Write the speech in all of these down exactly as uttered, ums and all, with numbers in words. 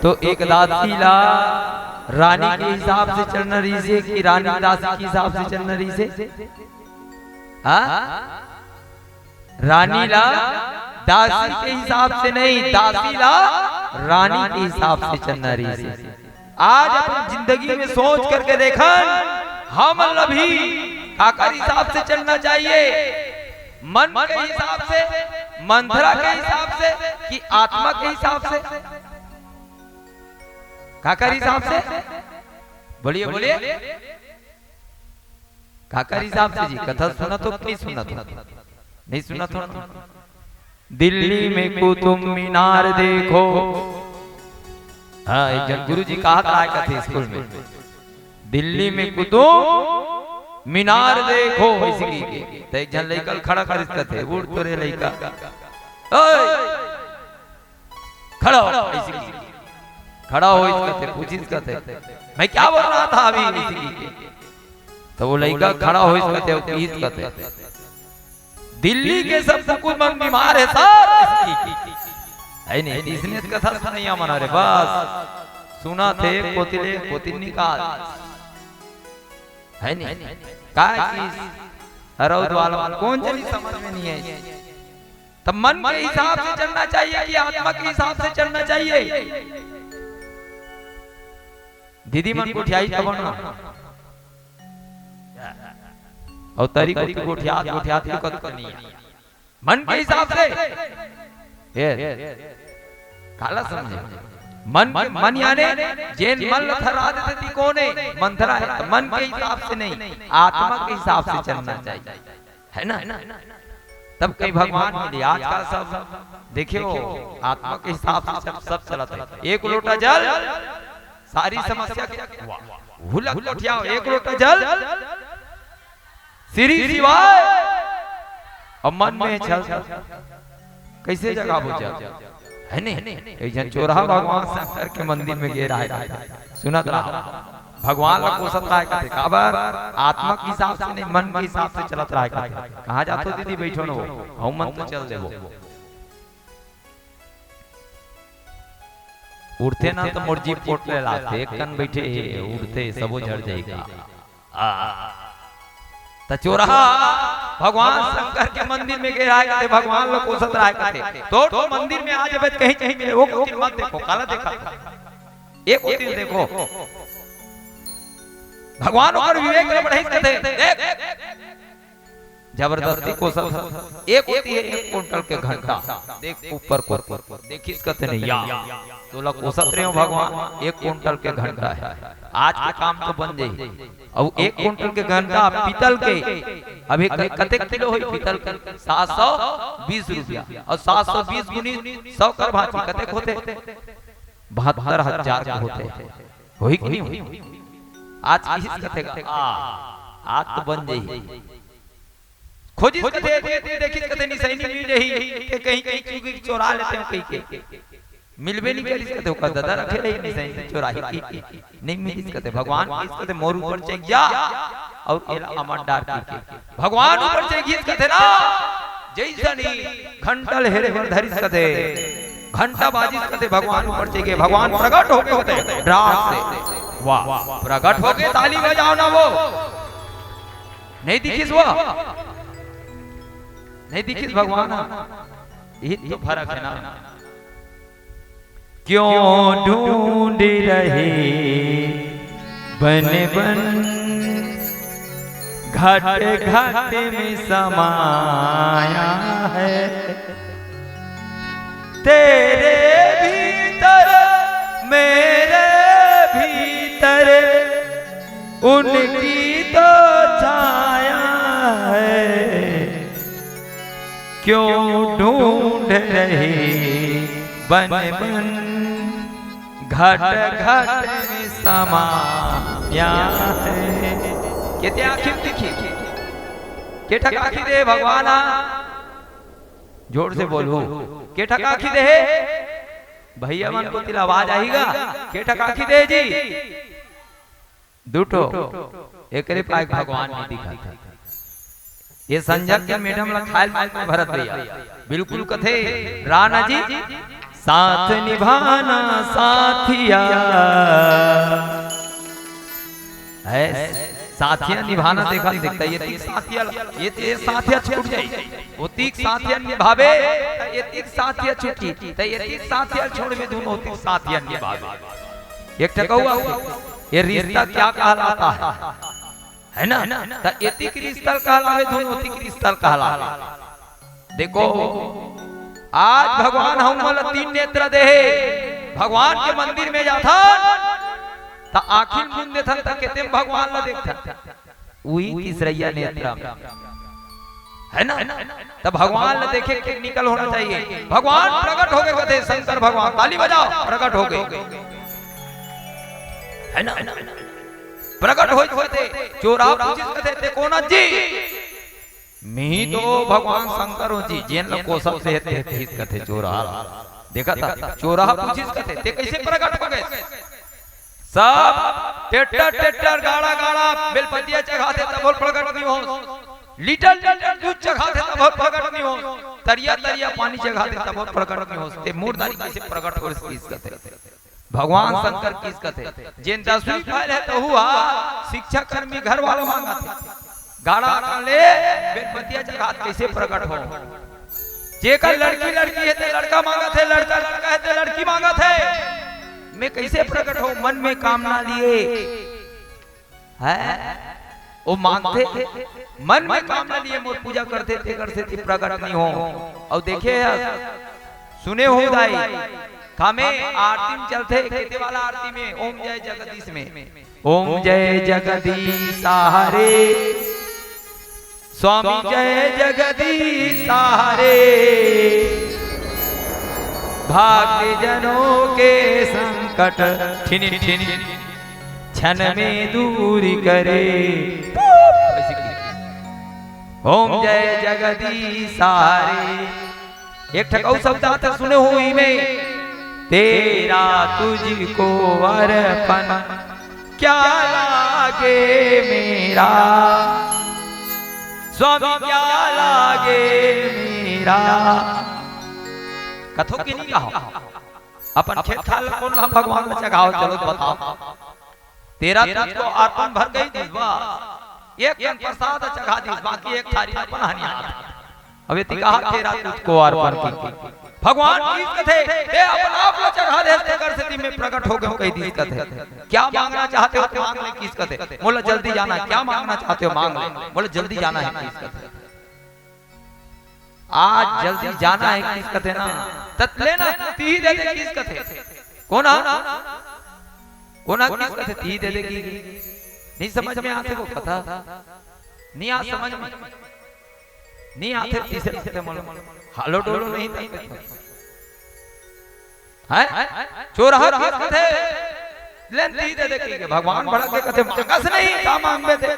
तो एक दासी ला रानी के हिसाब से चलना रहिसे कि रानी दासी के हिसाब से चलना रहिसे? हाँ, रानी ला दासी के हिसाब से नहीं, दासी ला रानी के हिसाब से चलना रहिसे। आज अपन जिंदगी में सोच करके देखन, हमन ला भी काकर हिसाब से चलना चाहिए? मन के हिसाब से, मंथरा के हिसाब से कि आत्मा के हिसाब से? काकर हिसाब से? बोलिए, बोलिए। काकर हिसाब से जी? कथा सुनत हो कि नहीं सुनत हो? नहीं सुनत हो? दिल्ली में कुतुब मीनार देखो। हाँ, एक झन गुरुजी कहत रहा कथे स्कूल में, दिल्ली में कुतुब मीनार देखो, ऐसे कहिके। त एक झन लइका ल खड़ा करिस कथे, "उठ तो रे लइका, ओए, खड़ा हो," ऐसे कहिके। खड़ा होइस कथे, पूछिस कथे, "मैं क्या बोल रहा था अभी?" ऐसे कहिके। त वो लइका खड़ा होइस कथे, वो कहिस कथे, "दिल्ली के सब कुकुर मन बीमार हे सर।" है नहीं, इसने कथा सुनैया मन रे, बस सुनथे, कोती ले कोती निकाल, है नहीं? काय कि अरौद वाला मन कोन जनी समझ में नहीं है। तब मन के हिसाब से चलना चाहिए कि आत्मा के हिसाब से चलना चाहिए? दीदी मन गोठियाही तब ना। अउ तरी कोती गोठियात, गोठियात तो कत नहीं है। मन के हिसाब से। ये, काला समझे? मन, मन याने जेन मन ल थर्रा देथे ती कोन हे? मंथरा हे। त मन के हिसाब से नहीं, आत्मा के हिसाब से चलना चाहिए, है ना? तब कहीं भगवान मिले। आजकल सब देखे हो, आत्मा के हिसाब से सब, सब चलत हे। एक लोटा जल, सारी समस्या के, वाह, हुलक उठियाओ, एक लोटा जल, श्री शिवाय, अउ मन में छल, कैसे जगाबो जल, है नहीं? एक झन चोरहा भगवान शंकर के मंदिर में गे रहा हे, सुनत रहा, भगवान ला कोसत रहा हे, कथे, "काबर? आत्मा के हिसाब से नहीं, मन के हिसाब से चलत रहा हे," कथे। "कहाँ जाथो दीदी, बैठो न हो, हम मन तो चल देबो।" उठथे ना त मोर जीभ पोट ले लागथे, एक कन बइठे हे, उठथे, सबो झड़ जाही का। आ, त चोरहा भगवान शंकर के मंदिर में गे रहा हे, कथे, भगवान ल कोसत रहा हे, कथे, "तोर तो मंदिर में आ जाबे त कहीं, कहीं मिले, ओ कोती मत देखो, काला देखत हे, एक कोती देखो।" भगवान ओकर विवेक ल बढ़ाइस, कथे, "देख, जबरदस्ती कोसत हे, एक कोती हे एक कुंटल के घंटा, देख ऊपर कोती।" देखिस कथे, "नहीं या, तोला कोसत रहे हो भगवान, एक कुंटल के घंटा हे, आज के काम तो बन जाही।" अउ एक कुंटल के घंटा पीतल के, अभी क-, कतेक किलो होही पीतल के? सात सौ बीस रुपया। अउ सात सौ बीस गुनी सौ कर भांची, कतेक होथे? बहत्तर हजार के होथे। होही कि नहीं होही? आज किहिस कथे, "आ, आज तो बन जाही।" खोजिस कथे, दे, दे, देखिस कथे, "निसैनी मिल जाही, ते कहीं, कहीं चुगी चोरा लेते हो," कहिके। मिलबे नहीं करिस कथे, ओकर ददा रखे रही निसैनी चोराही कहिके। नहीं मिलिस कथे, भगवान कहिस कथे, "मोर ऊपर चघ जा, अउ एला अमर डार," कहिके। भगवान ऊपर चघिस कथे ना, जइसने घंटा ल हेरे बर धरिस कथे, घंटा बाजिस कथे, भगवान ऊपर चघे, भगवान प्रगट होके होथे डार से। वाह, प्रगट होके ताली बजाओ ना वो। नहीं दिखिस वो? नहीं दिखिस भगवान? यही तो फर्क है ना। क्यों ढूंढ रहे बन बन, घट घट में समाया है। तेरे भीतर, मेरे भीतर, उनकी तो छाया है। क्यों ढूंढ रहे बन बन, घट घट में समाया है। केते आँखी दिखिस? के ठक आँखी दे भगवान? जोर से बोलहू। के ठक आँखी दे हे? भैया मन कोती ले आवाज आही गा। के ठक आँखी दे जी? दू ठो। एकरे पाए भगवान नहीं दिखत हे। ये संजय के मैडम ला खायल माल में भरत भैया। बिल्कुल कथे, "राना जी, साथ निभाना साथिया। है, साथिया निभाना देखा, देखता, ये तीन साथिया, ये, ये साथिया छूट जाई। वो तीक साथिया निभावे, त ये तीक साथिया छूटी, त ये तीक साथिया छोड़ में दोनों तीक साथिया निभावे। एक ठकौआ, ये रिश्ता क्या कहलाता है? है ना? त एतिक रिश्ता कहलावे, दोनों तीक रिश्ता कहलावे। देखो, आज भगवान हमन ला तीन नेत्र दे हे। भगवान के मंदिर में जाथन, त आँखी मूंद देथन, त केते म भगवान ला देखथन? उही तीसरइया नेत्र म। है ना? त भगवान ला देखे के निकल होना चाहिए। भगवान प्रकट हो गे कथे, शंकर भगवान, ताली बजाओ, प्रकट हो गे। है ना? प्रकट होइस कथे, चोरहा पूछिस कथे, "ते कोन हस जी?" "मी तो भगवान शंकर हूँ जी।" "जेन ल कोसत हे ते," कहिस कथे चोरहा। देखा था, चोरहा पूछिस कथे, "ते कइसे प्रकट हो गे?" सब टेट्टर टेट्टर, गाड़ा गाड़ा बेलपतिया चघाथे तभो प्रकट नइ होस, लीटर लीटर दूध चघाथे तभो प्रकट नइ होस, तरिया तरिया पानी चघाथे तभो प्रकट नइ होस, ते मोर दारी कइसे प्रकट होस कहिस कथे। भगवान शंकर कहिस कथे, "जेन दसवीं फेल हे तहू हा शिक्षा कर्मी घर वाला मांगत हे, गाड़ा अकन ले बेलपतिया चघात कइसे प्रकट हो?" जेकर लड़की लड़की हे ते लड़का मांगत हे, लड़का लड़का हे ते लड़की मांगत हे, मैं कइसे प्रकट हो? मन में कामना लिए है, वो मांगथे, मन में कामना लिए मोर पूजा करथे, तेकर सेती प्रकट नइ हो। अउ देखे हस, सुने हो दाई, कामे आरती में चलथे, केते वाला आरती में, ओम जय जगदीश में, "ओम जय जगदीश हरे, स्वामी जय जगदीश हरे, भक्त जनों के संकट छिन छिन क्षण में दूर करे।" ओम जय जगदीश हरे। एक ठक अउ शब्द आथे, सुने हो इही में, "तेरा तुझको अर्पण क्या लागे मेरा, स्वामी क्या लागे मेरा।" कथो कि नइ कहो? अपन खेत खार ल कोन ला भगवान ला चघाओ, चलो बताओ। तेरा तुझको अर्पण भर कहि दिस बा, एक कन प्रसाद चघा दिस, बाकी एक थारी अपन हनिया। अब एती कहा तेरा तुझको अर्पण की। भगवान कहिस कथे, "ते अपन आप ला चघा दे, तेकर सेती मैं प्रकट हो गेंव," कहि दिस कथे। "क्या मांगना चाहते हो, मांग ले," कहिस कथे। "मोला जल्दी जाना है।" "क्या मांगना चाहते हो, मांग ले।" "मोला जल्दी जाना है," कहिस कथे। आज जल्दी जाना है कहिस कथे ना, त ले ना, तिही दे दे कहिस कथे। कोन हा? कोन हा कहिस कथे, तिही दे दे कहिके। नइ समझ में आथे वो कथा। नइ आ समझ में। नइ आथे, तीसरे कथे मोला। हालो डोलो नहीं था। हैं? चोरहा कहिस कथे, "ले न तिही दे दे," कहिके। भगवान भड़क गे कथे, "मांगस नहीं, का मांगबे ते?"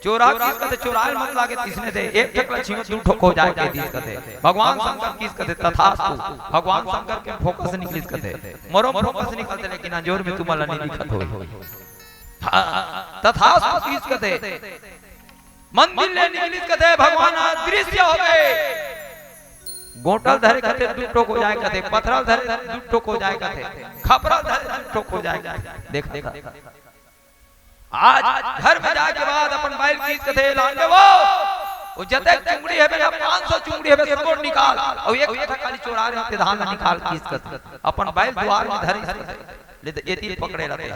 चोरहा कहिस कथे, "चोराय ल मत लागे, तिसने दे, एक ठक ल छींव, दू ठक हो जाय," कहि दिस कथे। भगवान शंकर कहिस कथे, "तथास्तु।" भगवान शंकर के फोकस निकलिस कथे, मोरो फोकस निकलथे, लेकिन अंजोर में तुमन ला नइ दिखत होही। हाँ, तथास्तु कहिस कथे। मंदिर ले निकलिस कथे, भगवान अदृश्य हो गे। गोंटल धरे कथे, दू ठोक हो जाय कथे, पथरल धरे दू ठोक हो जाय कथे, खपरल धरे दू ठोक हो जाय कथे। देख, देख। आज घर में जाय के बाद अपन बाई ल कहिस कथे, "लांडे वो, वो जतेक चुंगड़ी हवे ना, पाँच सौ चुंगड़ी हवे, सबो निकाल, अउ एक ठा खाली चोराय रहे ते धान ला निकाल," कहिस कथे। अपन बाई ल दुवार में धरिस कथे, ले त एती पकड़े रथे।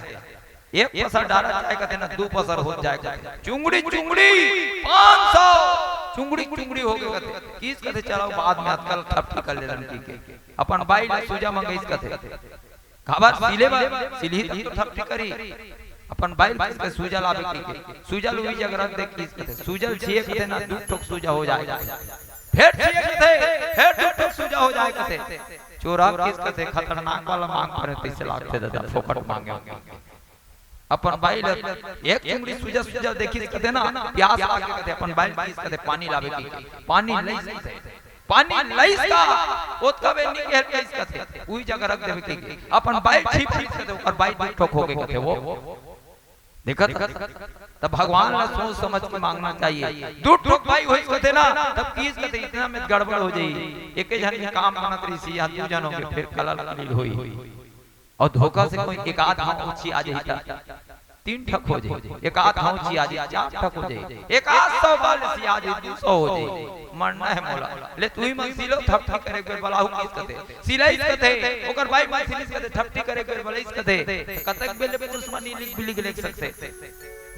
एक पसर डारा जाय कथे ना, दू पसर हो जाय कथे। चुंगड़ी, चुंगड़ी, पाँच सौ। चुंगड़ी, चुंगड़ी हो गे कथे। कहिस कथे, "चलो, बाद में अतका ल ठपठी कर लेथन," कहिके। अपन बाई ल सूजा मंगइस कथे। काबर सिले बर, सिलही तब तो ठपठी करही। अपन बाई ल कहिस कथे, "सूजा लाबे," कहिके। सूजा ल उही जगह रख दे, कहिस कथे। सूजा ल छिए कथे ना, दू ठोक सूजा हो जाय कथे। फेर छिए कथे, फेर दू ठोक सूजा हो जाय कथे। चोरहा कहिस कथे, "खतरनाक वाला मांग परे, तइसे लागथे दादा, फोकट मांगे हो।" अपन बाई ल एक चुंगड़ी सूजा, सूजा देखिस कथे ना, प्यास लागे कथे, अपन बाई ल कहिस कथे, "पानी लाबे," कहिके। पानी लइस कथे। पानी लइस का, ओतका बेर नइ कहे कहिस कथे, उही जगह रख देबे कहिके। अपन बाई ल छिप दिस कथे, ओकर बाई दू ठोक हो गे कथे। वो देखत, तब भगवान ला सोच समझ के मांगना चाहिए। दू ठोक भाई होइस कथे ना, तब किहिस कथे इतना में गड़बड़ हो जाई, एके झन के काम बनत रहिस, या दू झन होगे, फिर खलल खलील होई। अउ धोखा से कोई एक आध घांव उछिया जाही त तीन ठक हो जाही, एक आध घांव उछिया जाही, चार ठक हो जाही, एक आध सौ बाल उछिया जाही, दू सौ हो जाही। मरना हे मोला। ले तुही मन सिलो, थपटी करे के बेर बलाहू किहिस कथे, सिलाइस कथे, ओकर बाई मन सिलिस कथे, थपटी करे के बेर बलाइस कथे। कतक बेर ले पुरुष मन इल्लिक बिल्लिक लेग सकथे?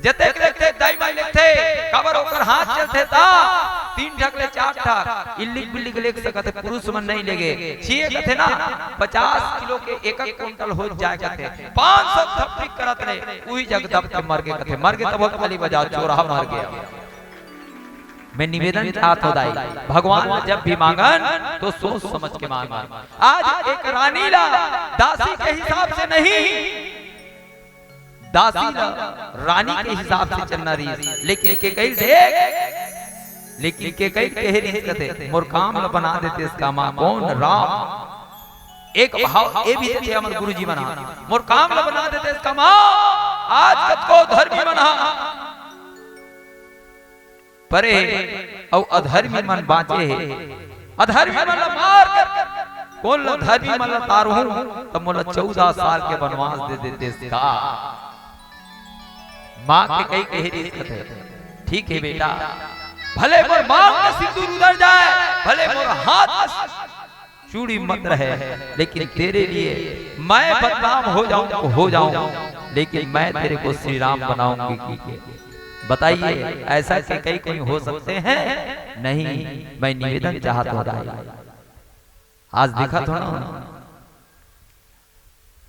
जतेक लेगथे, दाई माई लेगथे, काबर ओकर हाथ चलथे त तीन ठक ले चार ठक इल्लिक बिल्लिक लेग सकथे, पुरुष मन नइ लेगे। छिए कथे ना, पचास किलो के एक एक कुंटल हो जाय कथे, पाँच सौ थपटी करत ले, उही जग दब के मर गे कथे, मर गे तब ताली बजाओ, चोरहा मर गे। मैं निवेदन चाहत हों दाई, भगवान ला जब भी मांगन तो सोच समझ के मांगन। आज एक रानी ला दासी के हिसाब से नहीं, दासी ला रानी के हिसाब से चलना रहिस, लेकिन केकई देख, लेकिन केकई कहे रहिस कथे, "मोर काम ला बना देतेस का माँ, कौन राम?" एक भाव ए भी देथे हमर गुरुजी मन ह, "मोर काम ला बना देतेस का माँ।" आज कतको धर्मी मन ह परे हे, अउ अधर्मी मन बांचे हे। अधर्मी मन ला मार कर कोन ला धर्मी मन ला तारहूं, त मोला चौदह साल के बनवास दे देतेस का? माँ केकई कहे रहिस कथे, "ठीक हे बेटा, भले मोर मांग के सिंदूर उधर जाय, भले मोर हाथ के चूड़ी मत रहे, लेकिन तेरे लिए मैं बदनाम हो जाऊं तो हो जाऊं, लेकिन मैं तेरे को श्री राम बनाऊंगी।" की के बताइए, ऐसा केकई कोई हो सकते हैं? नहीं। मैं निवेदन चाहत हों दाई, आज देखत हों ना,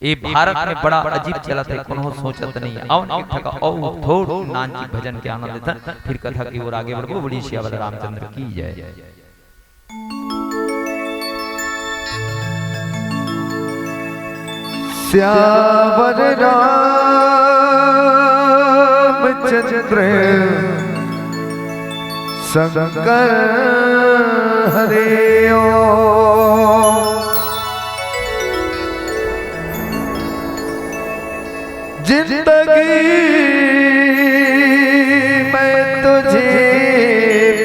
ए भारत में बड़ा अजीब चलत हे, कोनो सोचत नहीं। अवन एक ठका अउ थोड़ नानची भजन के आनंद लेथन, फिर कथा की ओर आगे बढ़बो। बोलिए सियावर रामचंद्र की जय। सियावर रामचंद्र शंकर हरे ओ। जिंदगी मैं तुझे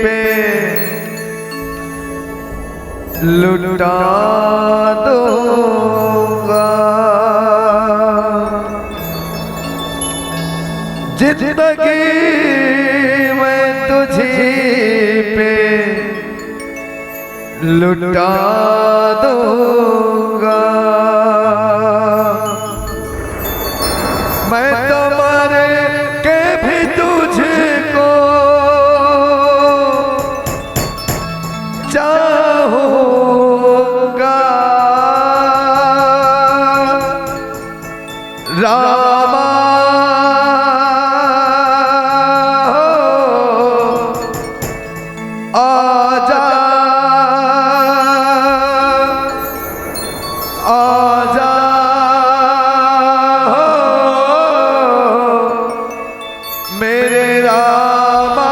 पे लुटा दूंगा। जिंदगी मैं तुझे पे लुटा दूंगा। मैं तो मर के भी तुझको चाहूंगा। रामा हो, आजा, आजा हो, मेरे रामा।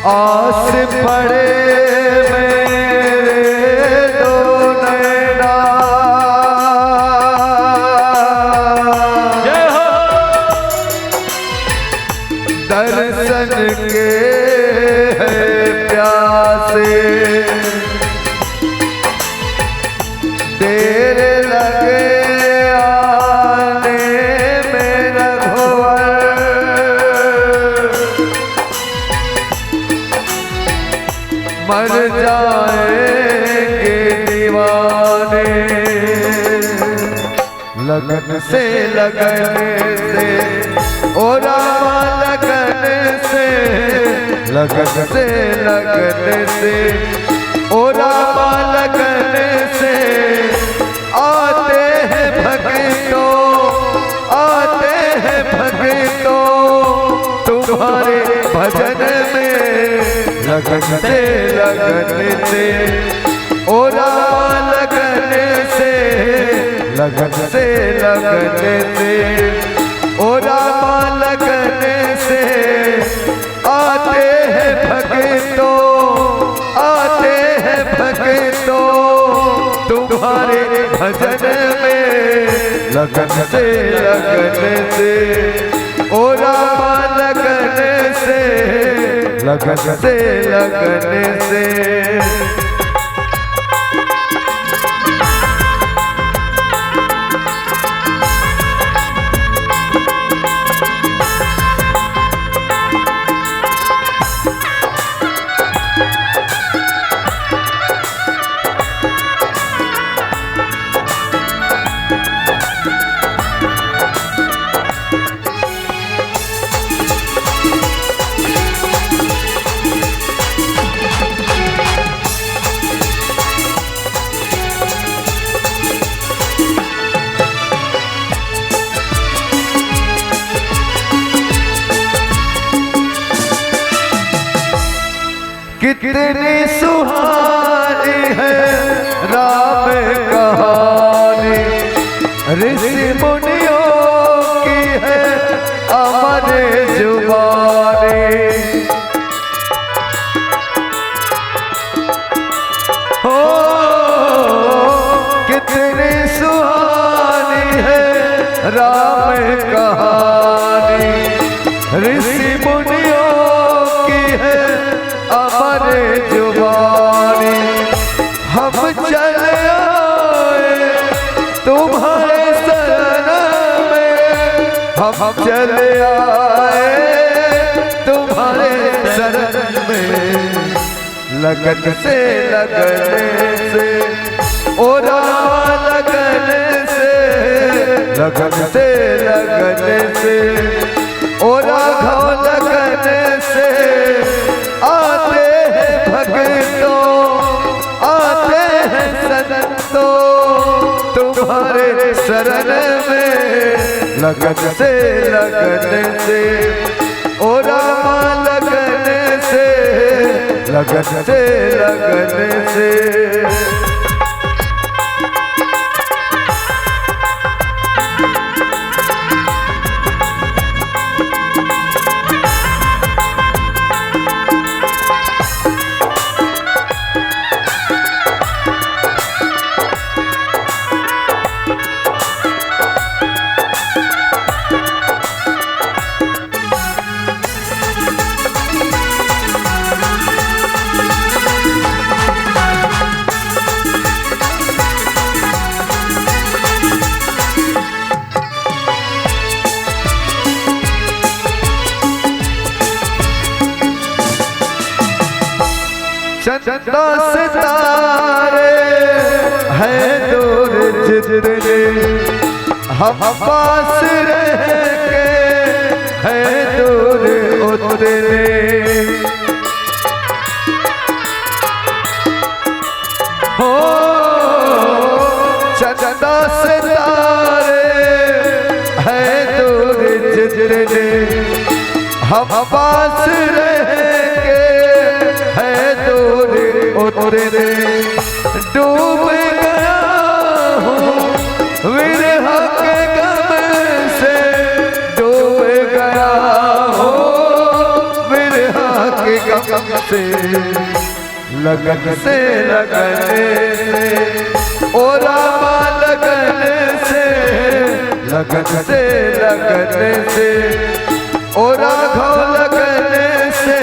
आस पड़े मेरे दो नैना। जय हो। दर्शन के है प्यासे, देर लगे आने लगन से, लगन से, ओ रामा, लगन से, लगन से, लगन से, ओ रामा, लगन से। आते हैं भक्तों, आते हैं भक्तों, तुम्हारे भजन में। लगन से, लगन से, ओ रामा, लगन से, लगन से, लगन से, ओ रामा, लगन से। आते हैं भक्तों, आते हैं भक्तों, तुम्हारे भजन में। लगन से, लगन से, ओ रामा, लगन से, लगन से, लगन से। कितनी सुहानी है राम कहानी, ऋषि मुनियों की है अमर जुबानी। हो, कितनी सुहानी है राम कहानी, ऋषि मुनियों की है अमर जुबानी। हम चले आए तुम्हारे शरण में, हम चले आए तुम्हारे शरण में। लगन से, लगन से, ओ रामा, लगन से, लगन से, लगन से, ओ राघव, लगन से। आते हैं भक्तों, आते हैं संतों, तुम्हारे शरण में। लगन से, लगन से, ओ रामा, लगन से, लगन से, लगन से। चंदा सितारे हैं दूर जितने, हम पास रह के हैं दूर उतने। हो, चंदा सितारे हैं दूर जितने, हम पास रह के हैं दूर उतने। डूब गया हूँ विरह के गम से, डूब गया हूँ विरह के गम से। लगन से, लगन से, ओ रामा, लगन से, लगन से, लगन से, ओ राघव, लगन से।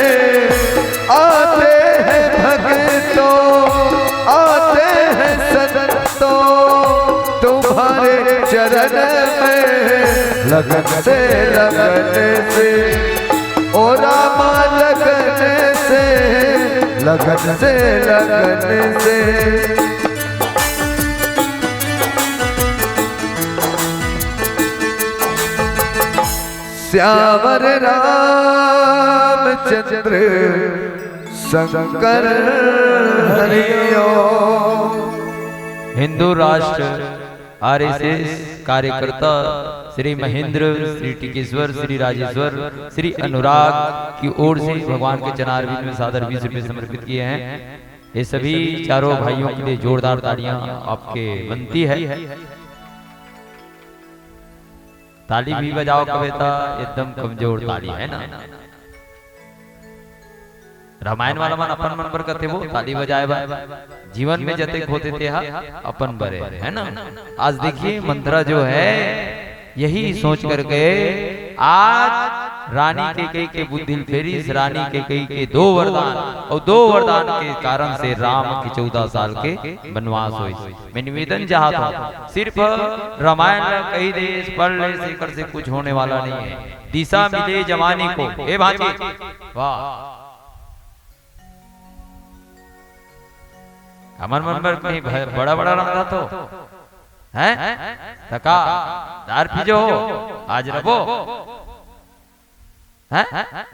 आते हैं भक्तों, आते हैं संतों, तुम्हारे चरण में। लगन से, लगन से, ओ रामा, लगन से, लगन से, लगन से। त्यावर रामचंद्र शंकर हरिओ। हिंदू राष्ट्र आरएसएस कार्यकर्ता श्री महेंद्र, श्री टिकेश्वर, श्री राजेश्वर, श्री अनुराग की ओर से भगवान के चरणारविंद में सादर बीस रुपए समर्पित किए हैं। ये सभी चारों भाइयों के लिए जोरदार तालियां आपके बनती है। ताली भी बजाओ कबे ता, एकदम कमजोर ताली है ना। रामायण वाला मन अपन मन बर कथे वो ताली बजाए बर, जीवन में जतेक होथे ते हा अपन बरे है ना। आज देखिए मंथरा जो है यही सोच करके आज रानी कैकेयी के बुद्धि ल फेरिस, रानी कैकेयी के दो वरदान और दो वरदान के कारण से राम के चौदह साल के वनवास होइस। मैं निवेदन चाहत हूँ, सिर्फ रामायण ला कही देस, पढ़ लेस, एकर से कुछ होने वाला नहीं है। दिशा मिले जवानी को, ए भांजी, वाह। हमर मन बर कहीं भ-, बड़ा बड़ा रंधा तो हैं? त का दार पीजो हो, आज रबो। हैं?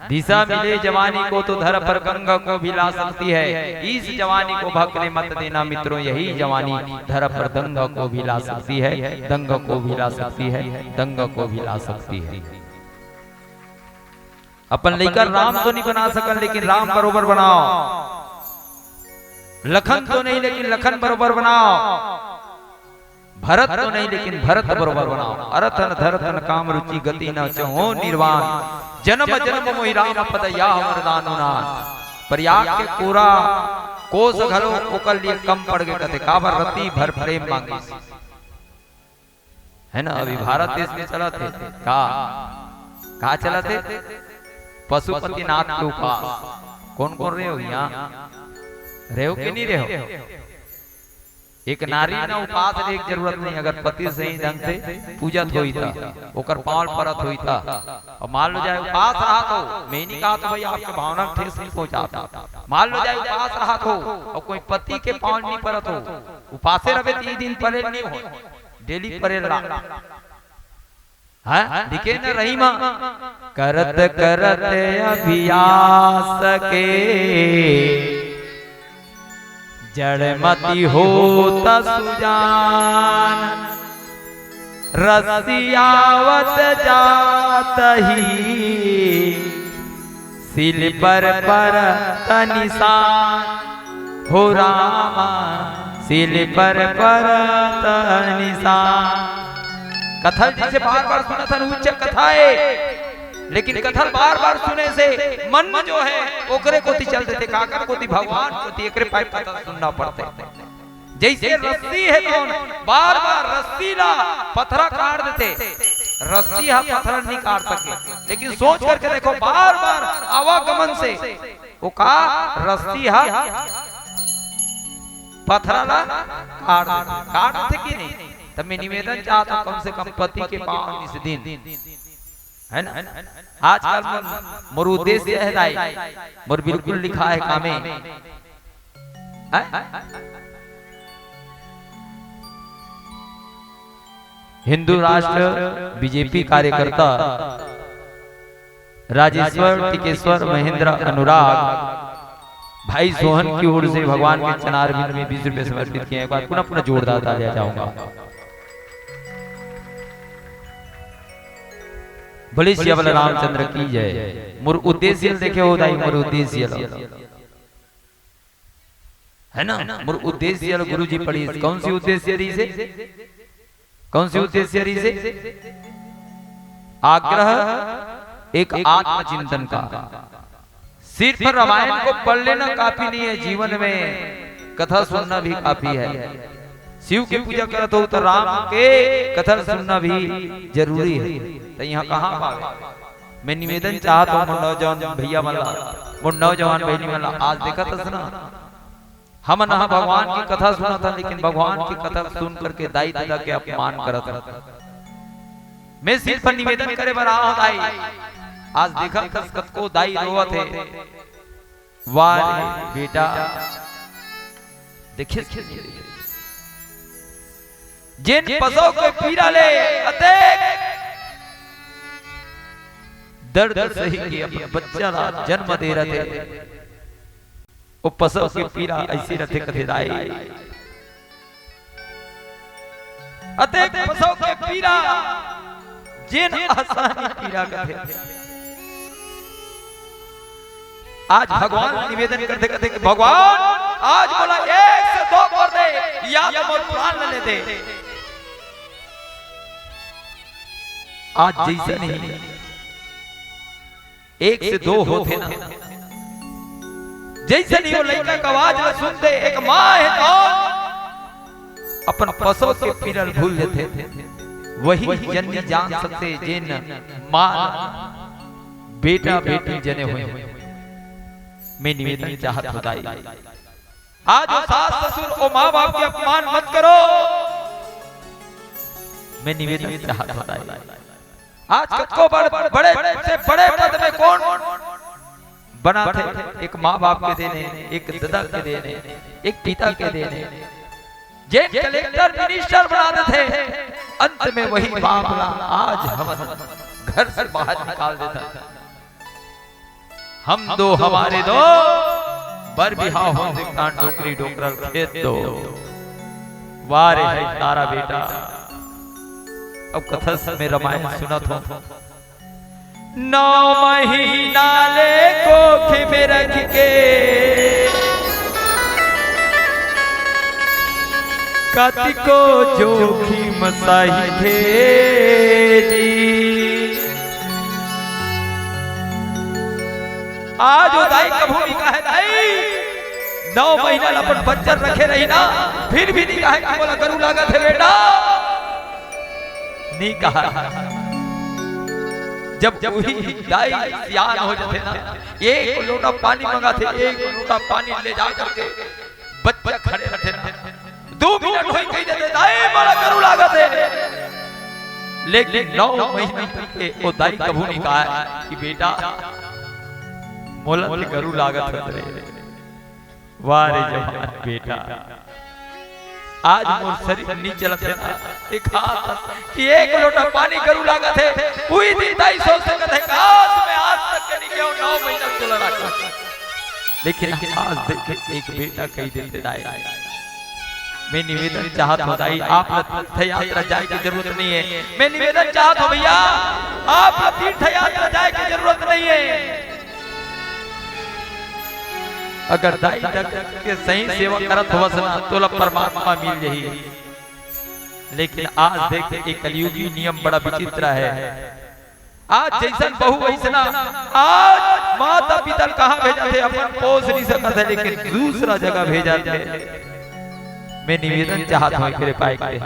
दिशा मिले जवानी को तो धर पर गंगा को भी ला सकती है। इस जवानी को भक ने मत देना मित्रों, यही जवानी धर पर दंगा को भी ला सकती है, दंगा को भी ला सकती है, दंगा को भी ला सकती है। अपन लइका राम तो नहीं बना सकन, लेकिन राम बरोबर बनाओ। लखन तो नहीं, लेकिन लखन बरोबर बनाओ। भरत तो नहीं, लेकिन भरत बरोबर बनाओ। अरथ न धरत न काम रुचि गति न चहो निर्वाण। जन्म जन्म मोहि राम पद या वरदान उनान। प्रयाग के कोरा कोस घलो ओकर लिए कम पड़ गे कथे, काबर रति भर प्रेम मांगे। है ना, अभी भारत देश में चलत हे का, का चलत हे? पशुपतिनाथ के उपास। कौन कौन रहे हो यहाँ? रहे हो कि नहीं रहे हो? एक नारी ना उपास रहे के जरूरत नहीं, अगर पति सही ढंग से पूजत होई ता, ओकर पाँव परत होई ता, और मान लो जाए उपास रहा तो, मैं नहीं कहा तो भाई आपके भावना ठेस नहीं पहुंचा था, मान लो जाए उपास रहा तो, और कोई पति के पाँव नहीं परत हो, उपासे रहे तीन दिन परे नहीं हो, डेली परे ला। हाँ, लिखे न रही माँ। करत करत अभ्यास के जड़ मति होत सुजान। रसियावत जात ही सिल पर परत निशान। हो रामा, सिल पर परत निशान। कथा ल जइसे बार-बार सुनत हन, उच्च कथा हे, लेकिन कथा ल बार-बार सुने से मन जो हे, ओकरे कोति चल देथे, काकर कोति? भगवान कोति, एकरे पाए कथा सुनना पड़थे। जइसे रस्सी हे, कौन बार-बार रस्सी ला पथरा काट देथे, रस्सी हा पथरा नहीं काट सके, लेकिन सोच करके देखो, बार-बार आवागमन से ओ का रस्सी हा पथरा ला काट देथे, काट देथे कि नहीं? तब मैं निवेदन चाहत हूँ, कम से कम पति के पाँव निस दिन, है ना? आजकल मोर, मोर उद्देश्य हे दाई, मोर बिल्कुल लिखा हे कामे। हैं? हिंदू राष्ट्र बीजेपी कार्यकर्ता राजेश्वर, टिकेश्वर, महेंद्र, अनुराग, भाई सोहन की ओर से भगवान के चरणारविंद में बीस रुपए समर्पित किए हैं। एक बार पुनः पुनः जोरदार तालियां चाहूंगा। बोले सिया बोले रामचंद्र की जय। मोर उद्देश्य ल देखे हो दाई, मोर उद्देश्य ल। है ना? मोर उद्देश्य ल गुरु जी पढ़ी। कौन सी उद्देश्य रही से? कौन सी उद्देश्य रही से? आग्रह एक आत्मचिंतन का। सिर्फ रामायण को पढ़ लेना काफी नहीं है, जीवन में कथा सुनना भी काफी है। शिव की पूजा करत हो तो राम के कथा सुनना भी जरूरी है। तो यहाँ कहाँ पावे? मैं निवेदन चाहत हूँ मोर नौजवान भैया मन ला, मोर नौजवान बहनी मन ला, आज देखत हस ना, हमन ह भगवान की कथा सुनत हन, लेकिन भगवान की कथा सुन करके दाई ददा के अपमान करत हन। मैं सिर्फ निवेदन करे बर आए हंव दाई, आज देखत हस कतको दाई रोवत हे। वाह रे बेटा, देखिस जेन पसौ के पीरा ले अतेक दर्द सही के अपन बच्चा ला जन्म दे रथे। ओ प्रसव के पीरा अइसे रथे कथे दाई। अतेक प्रसव के पीरा, जेन अहसानी पीरा कथे। आज भगवान निवेदन करथे, कथे कि भगवान, आज मोला एक से दो कर दे, या तो मोर प्राण ले दे। आज जइसे नहीं, एक से दो होथे ना, जइसे नहीं वो लइका के आवाज ला सुनथे, एक माँ हे तो अपन प्रसव के पीरा ल भूल जथे, वही जननी जान सकथे, जेन माँ बेटा बेटी जने होय। मैं निवेदन चाहत हों दाई, आज वो सास ससुर, वो माँ बाप के अपमान मत करो। मैं निवेदन चाहत हों दाई, आज कतको बड़, बड़े से बड़े पद में कोन बनाथे? एक माँ बाप के देन हे, एक ददा के देन हे, एक पिता के देन हे। जेन कलेक्टर मिनिस्टर बना देथे, अंत में वही बाप ला आज हमन घर से बाहर निकाल देथन। हम दो हमारे दो, बर बिहाव हो दिखान डोकरी डोकरल खेत दो। वाह रे है तारा बेटा। अब कथा में रामायण सुनत हों। नौ महीना ले कोख में रख के कतिको जोखिम सहिथे जी। आज वो दाई कभू नहीं कहे, दाई, नौ महीना ल अपन बच्चा रखे रही ना, फिर भी नहीं कहे कि मोला गरू लागत हे बेटा। नहीं कहा। जब वही दाई सियान हो जाथे ना, एक लोटा पानी मंगाथे, एक लोटा पानी ले जा करके बच्चा खड़े रथे ना, दो मिनट होई कहि देथे, "दाई, मोला गरू लागत हे।" लेकिन नौ महीना तक के वो दाई कभू नहीं कहा कि, "बेटा, मोला तो गरू लागत हे रे।" वाह रे जवान बेटा, आज मोर शरीर नी चलत हे ना, एक हाथ कि एक लोटा पानी गरू लागत हे, उही दिन दाई सोच सकत हे, काश मैं आज तक के नी केहूं नौ महीना चला रखा। लेकिन आज देख एक बेटा कहि देथे दाई। मैं निवेदन चाहत हों दाई, आप ला तीर्थ यात्रा जाए के जरूरत नहीं हे। मैं निवेदन चाहत हों भैया, आप ला तीर्थ यात्रा जाए के जरूरत नहीं हे। अगर दाई ददा के सही सेवा करत होवस ना, तोला परमात्मा मिल जाही। लेकिन आज देख, ये कलयुगी नियम बड़ा विचित्र हे। आज जइसन बहू वइसना, आज माता पिता ल कहाँ भेजाथे, अपन पोस नहीं सकत हे, लेकिन दूसरा जगह भेजाथे। मैं निवेदन चाहत हों, एकरे पाए के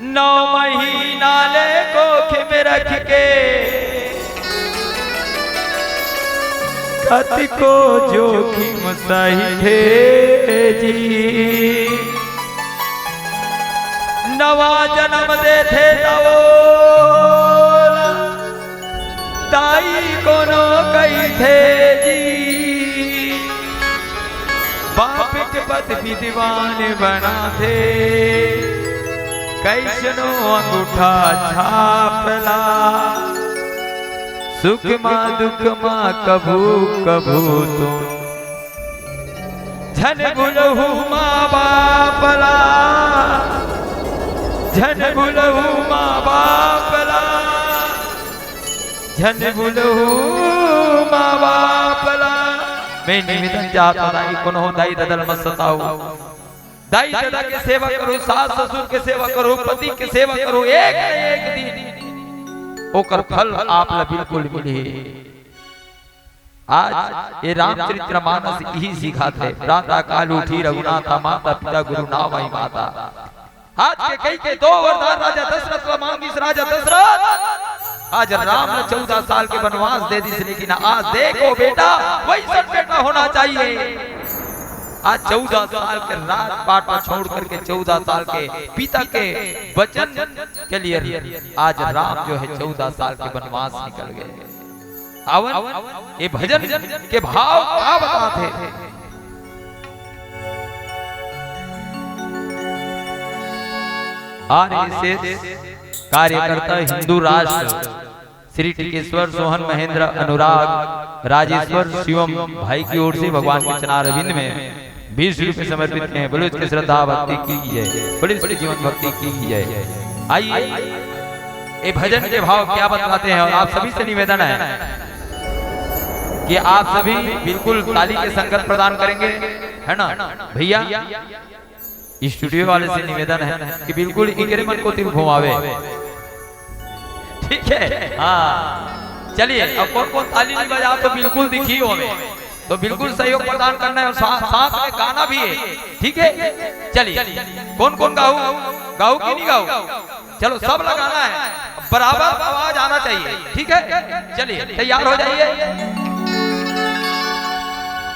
नौ महीना ले कोख में रख के कतिको जोखिम सहिथे जी। नवा जनम देथे त ओला दाई कोनो कहिथे जी। बाप के पद विद्वान बनाथे, कइसनो अंगूठा छाप ला। सुख मा दुख मा कभू कभू तो झन भूलहू माँ बाप ला, झन भूलहू माँ बाप ला, झन भूलहू माँ बाप ला। मैं निवेदन चाहत हों दाई, कोनो दाई ददा ल मत सताओ। दाई ददा के सेवा करो, सास ससुर के सेवा करो, पति के सेवा करो, एक न एक दिन ओकर फल आप ला बिल्कुल मिलही। आज ये रामचरित्र मानस इही सिखाथे, भ्राता काल उठी रघुनाथा, माता पिता गुरु नावहि माता। आज कैकई के दो वरदान राजा दशरथ ला मांगिस, राजा दशरथ आज राम ला चौदह साल के वनवास दे दिस, लेकिन आज देखो बेटा, वइसन बेटा होना चाहिए। आज चौदह साल के राजपाट ला छोड़ करके चौदह साल के पिता के वचन के लिए आज राम जो है चौदह साल के वनवास निकल गए। आवन, ये भजन के भाव का बताथे? आरएसएस कार्यकर्ता, हिंदू राष्ट्र त्रिटिकेश्वर, सोहन, महेंद्र, अनुराग, राजेश्वर, शिवम भाई की ओर से भगवान के चरणारविंद में बीस रुपए समर्पित किए हैं। बोलो इसकी श्रद्धा भक्ति की जय, बोलो इसकी जीवन भक्ति की जय। आइए, ये भजन के भाव क्या बतलाते हैं। और आप सभी से निवेदन है कि आप सभी बिल्कुल ताली के संगत प्रदान करेंगे, है ना भैया? स्टूडियो वाले से निवेदन है कि बिल्कुल इकरे मन को तिल घुमावे। ठीक है, हाँ, चलिए, अब कौन कौन ताली नहीं बजा तो बिल्कुल दिखी हो हमें, तो बिल्कुल सहयोग प्रदान करना है। और सा, साथ में गाना भी है, ठीक है? चलिए, कौन कौन गाऊ, गाऊ कि नहीं गाऊ? चलो, सब लगाना है, बराबर आवाज आना चाहिए, ठीक है? चलिए, तैयार हो जाइए।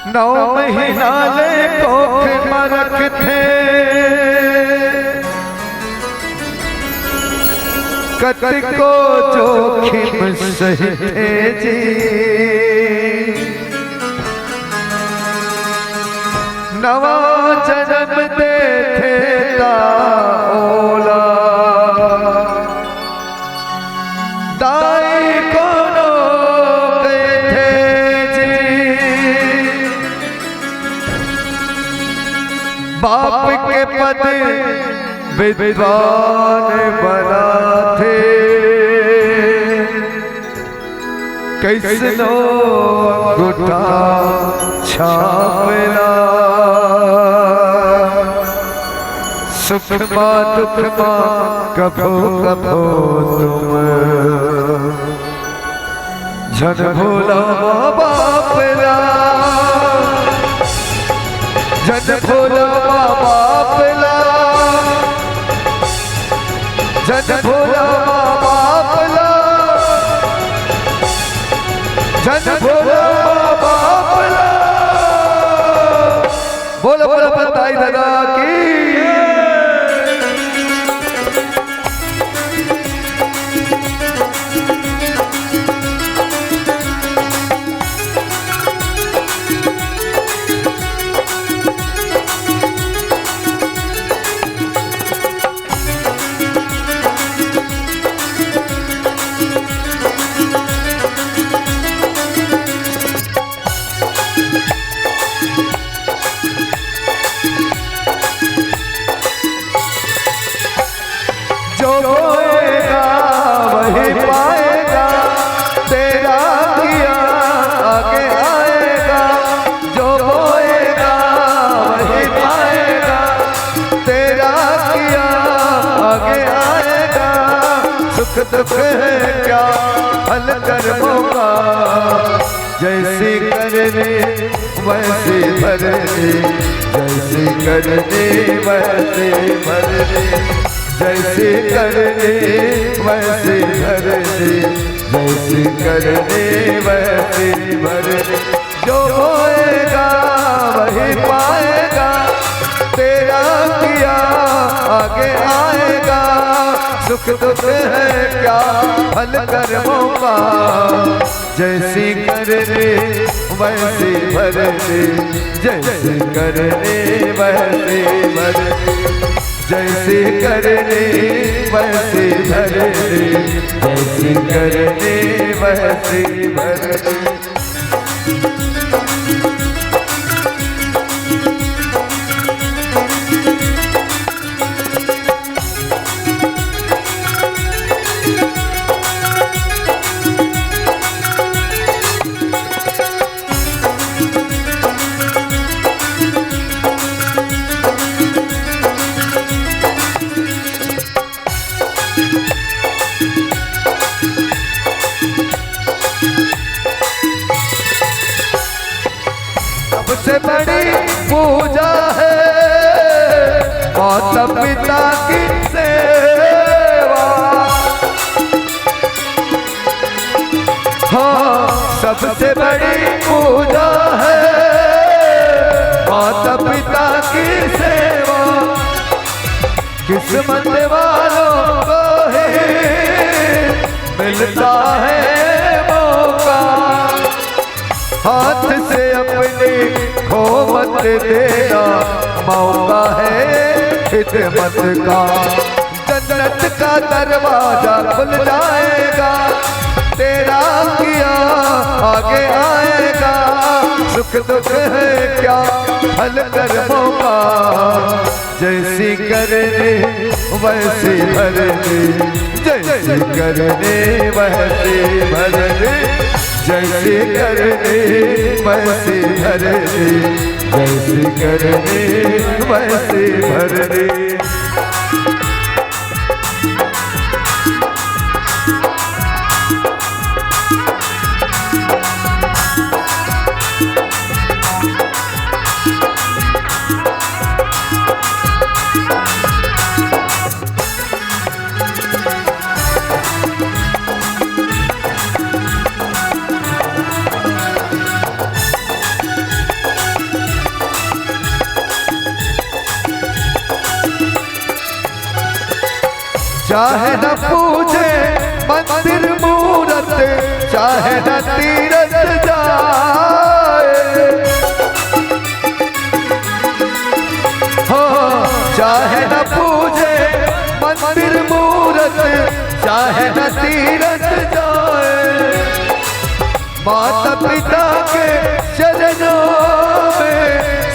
नौ महीना ले कोख म रखथे, कतको जोखिम सहिथे जी। नवा जनम देथे ता ओला दाई कोनो कहिथे जी। बाप के पद विद्वान बनाथे, कइसनो अंगूठा छापला। सुख मा दुख मा कभो कभो तुम झन भूला माँ बाप ला, झन भूला माँ बाप ला, झन भूला माँ बाप ला, झन भूला माँ बाप ला। बोलो, बोलो, बताई दादा की। जो बोएगा वही पाएगा, तेरा किया आगे आएगा। जो बोएगा वही पाएगा, तेरा किया आगे आएगा। सुख दुख है क्या फल कर्मों का, जैसी करनी वैसी भरनी, जैसी करनी वैसी भरनी, जैसी करनी वैसी भरनी, जैसी करनी वैसी भरनी। जो बोएगा वही पाएगा, तेरा किया आगे आएगा। सुख दुख है क्या फल कर्मों का, जैसी करनी वैसी भरनी, जैसी करनी वैसी भरनी, जैसी करनी वैसी भरनी, जैसी करनी वैसी भरनी। सबसे बड़ी पूजा है माता पिता की सेवा। हाँ, सबसे बड़ी पूजा है माता पिता की सेवा। किस्मत वालों को ही मिलता है मौका। हाथ से अपनी खो मत देना, मौका है खिदमत का। जन्नत का दरवाजा खुल जाएगा, तेरा किया आगे आएगा, सुख दुख है क्या फल कर्मों का। जैसी करनी वैसी भरनी, जैसी करनी वैसी भरनी, जैसी करनी वैसी भरनी, जैसी करनी वैसी भरनी। चाहे न पूजे मंदिर मूरत, चाहे न तीरथ जाए, हो, चाहे न पूजे मंदिर मूरत, चाहे न तीरथ जाए, माता पिता के चरणों में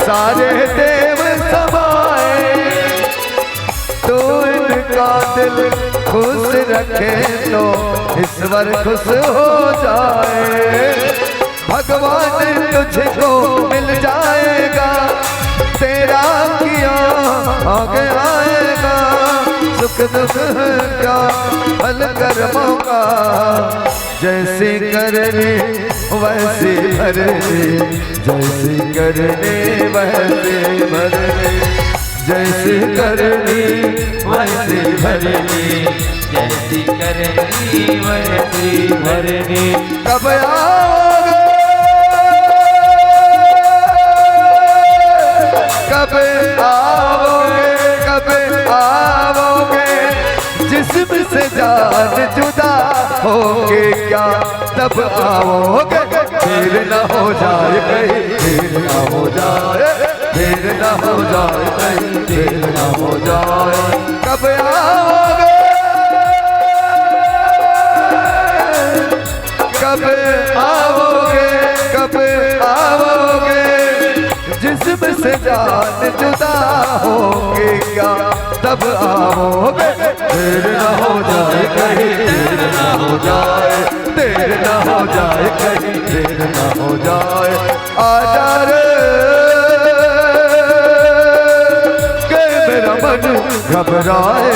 सारे देव समाए। तू इनका दिल खुश रखे तो ईश्वर खुश हो जाए। भगवान तुझको मिल जाएगा, तेरा किया आगे आएगा। सुख दुख है क्या फल कर्मों का, जैसी करनी वैसी भरनी, जैसी करनी वैसी भरनी, जैसी करनी वैसी भरनी, जैसी करनी वैसी भरनी। कब आओगे, कब आओगे, कब आओगे? जिस्म से जान जुदा होके क्या तब आओगे? देर ना हो जाए कहीं, देर ना हो जाए, देर ना हो जाए कहीं, देर ना हो जाए। कब आओगे, कब आओगे, कब आओगे? जिस्म से जान जुदा होके क्या तब आओगे? देर ना हो जाए कहीं, देर ना हो जाए, देर ना हो जाए कहीं, देर ना हो जाए। आजा रे, के मेरा मन घबराए।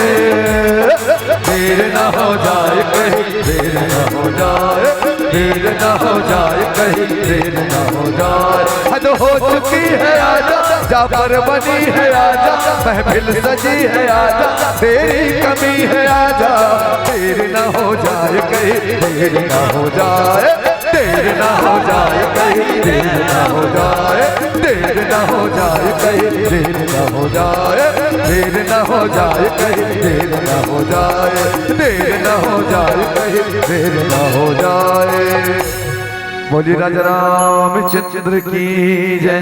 देर ना हो जाए कहीं, देर ना हो जाए, देर ना हो जाए कहीं, देर ना हो जाए। हद हो चुकी है आजा, जाफर बनी है आजा, महफिल सजी है आजा, तेरी कमी है आजा। देर ना हो जाए कहीं, देर ना हो जाए, देर ना हो जाए कहीं, देर ना हो जाए, देर ना हो जाए कहीं, देर ना हो जाए, देर ना हो जाए कहीं, देर ना हो जाए, देर ना हो जाए कहीं, देर ना हो जाए। बोलिए राजा रामचंद्र की जय।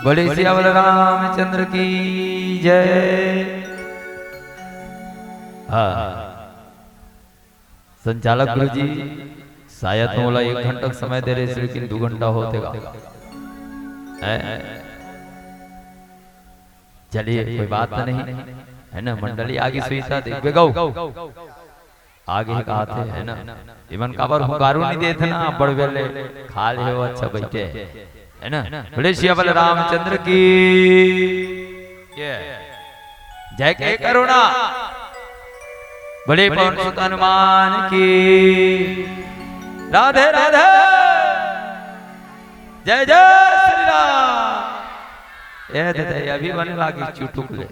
बोले सियावर रामचंद्र की जय। हाँ, संचालक गुरुजी, शायद मोला एक घंटा के समय दे रहे, लेकिन दू घंटा होते गा। हैं? चलिए, कोई बात तो नहीं, है ना? मंडली आगे सुई था, देखबे गऊ। आगे ही कहा थे, है ना? इमन काबर हुंकारू नहीं देते ना, बड़ बेले खा ले हो, अच्छा बैठे, है ना? बोले सियावर रामचंद्र की जय। जय के करुणा, बोले पवन सुत हनुमान की। राधे राधे। जय जय श्री राम। ये दे दे, अभी बने लागी चुटुक ले,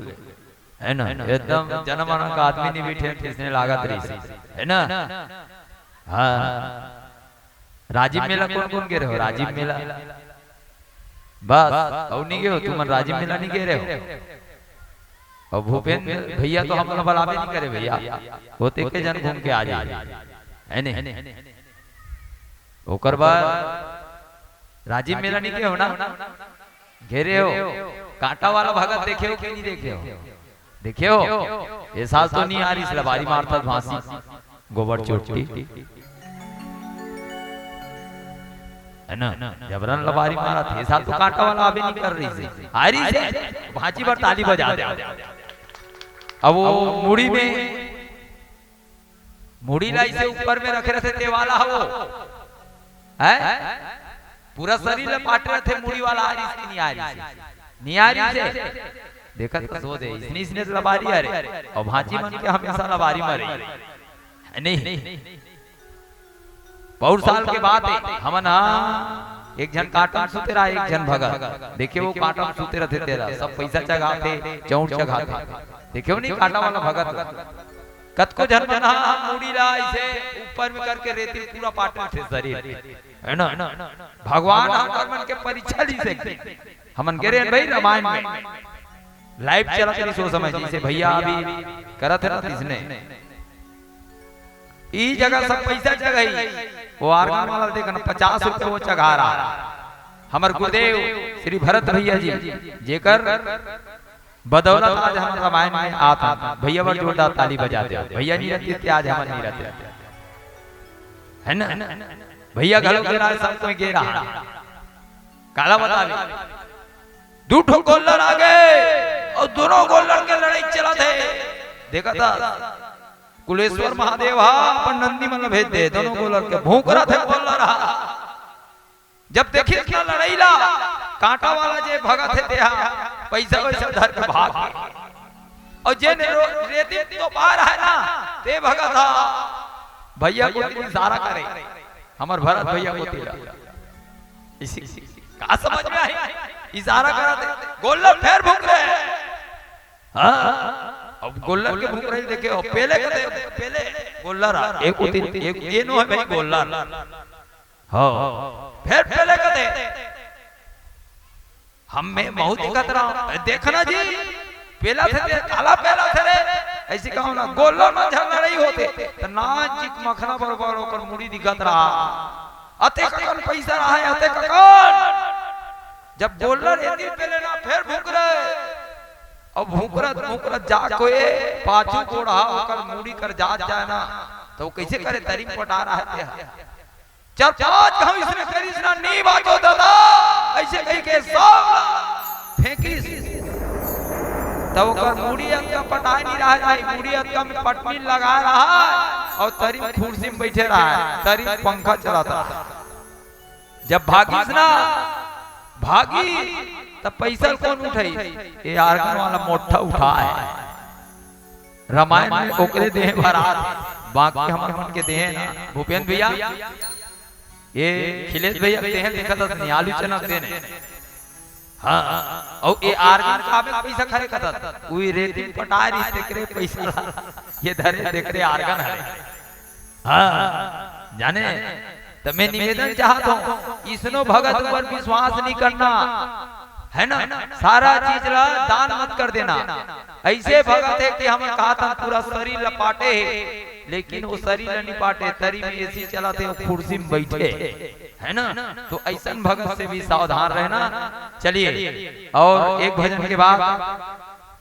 है ना? एकदम जनमन का आदमी नहीं बैठे, किसने लागत रही से, है ना? हाँ। राजिम मेला कोन कोन गे रहे हो? राजिम मेला बस, अउ नहीं गे हो तुमन? राजिम मेला नहीं गे रहे हो? अउ भूपेंद्र भैया तो हमन ला बलाबे नहीं करे भैया, होते के जन घूम के आ जाए, है नहीं? ओकर बाद राजिम मेला नहीं गे हो ना? गे रहे हो? कांटा वाला भगत देखे हो कि नहीं देखे हो? देखे हो? ये साल तो नहीं आ रही, इस लबारी मारता भांसी। गोबर चोट्टी, है ना? जबरन लबारी मारत हे, ए साल तो कांटा वाला आबे नहीं कर रहिसे, आ रहिसे, भांची बर ताली बजा दे। अब वो मुड़ी में, मुड़ी ला अइसे ऊपर में रखे रहिथे, ते वाला हो, हैं? पूरा शरीर ला पाटे रहिथे, मुड़ी वाला आ रहिसे, नहीं आ रहिसे, नहीं आ रहिसे। देखत तो सो दे, इसने, इसने तो लबारी हरे, अउ भांची मन के हमेशा लबारी मरे, नहीं। पौर साल के बात हे, हमन हा एक झन कांटा म सुते रहा, एक झन भगत। देखे वो कांटा म सुते रहिथे तेला, सब पैसा चघाथे, चौंट चघाथे। देखे वो नहीं कांटा वाला भगत? कतको झन मन हा मुड़ी ला अइसे ऊपर में करके रेती पूरा पाटे रहिथे शरीर, है ना? भगवान हमर मन के परीक्षा लिसे। हमन गे रहेन भाई रामायण में, live चलत रहिस ओ समय, जइसे भैया अभी करत हे ना, तिसने ई जगह सब पैसा चघाही, वो organ वाला देख ना, पचास रुपया वो चघा रहा। हमर गुरुदेव श्री भरत भैया जी, जेकर बदौलत आज हमन रामायण में आत हन। भैया बर जोरदार ताली बजा दे। भैया नहीं रहते ते आज हमन नहीं रहते, है ना? भैया घलो गे रहा, सब कोई गे रहा। काला बतावे, दू ठो गोल्लर आ गे अउ दोनों गोल्लर के लड़ई चलत हे। देखत हस, कुलेश्वर महादेव हा अपन नंदी मन ला भेज दे, दोनों गोल्लर के भूंकरत हे गोल्लर हा। जब देखिस ना लड़ई ला, कांटा वाला जे भगत हे तेहा पैसा वैसा धर के भाग गे। अउ जे ने रो-, रेती तो बाहर हे ना, ते भगत हा भैया कोती इशारा करे, हमर भरत भैया कोती ला। इसी का समझ में आही? इशारा करत हे, गोल्लर फेर भूंकरे। हाँ, अब गोल्लर के भूंकरई देखे हो, पहले कते, पहले गोल्लर आ, एक उतिन, एक ये नो हे भाई गोल्लर। हाँ, फेर पहले कते, हम में महूं दिखत रहा, देखना जी, पेलथे ते, काला पेलथे रे, अइसे कहो ना, गोल्लर म झन लड़ई होते, त नाचिक मखना बरोबर ओकर मुड़ी दिखत रहा। अतेक अकन पैसा रहा हे, अतेक अकन। जब गोल्लर एती पेले ना, फेर भूंकरे। अब भूंकरत, भूंकरत जा कोई पाछू गोड़ हा ओकर मुड़ी कर जात जाए ना, त वो कइसे करे, तरी म पटा रहा हे तेहा। चार पांच घांव इसने करिस ना, "नी बाचो दादा," अइसे कहिके सब ला फेंकिस। त ओकर मुड़ी अतका पटाए नहीं रहा हे, मुड़ी अतका में पटनी लगा रहा हे अउ तरी म कुर्सी म बइठे रहा हे, तरी म पंखा चलत रहा हे। जब भागिस ना, भागी, त पैसा ल कोन उठाइस? ये organ वाला मोठा उठाए। रामायण में ओकरे देहे बरात, बाकी हमर मन के देहे ना। भूपेन भैया, ये खिलेश भैया के देहे देखत हस, आलू चना के देहे। हाँ, अउ ये organ का में पैसा खरे कतत, उही रेती म पटाए रहिस, तेकरे पैसा ला ये धरे, तेकरे organ हरे। हाँ, जाने, त मैं निवेदन चाहत हूँ, इसनो भगत ऊपर विश्वास नहीं करना, है ना? सारा चीज ला दान मत कर देना। अइसे भगत हे कि हमन कहत हन पूरा शरीर ल पाटे हे, लेकिन वो शरीर ल नहीं पाटे, तरी म AC चलत हे, वो कुर्सी म बइठे, है ना? तो अइसन भगत से भी सावधान रहना। चलिए, अउ एक भजन के बाद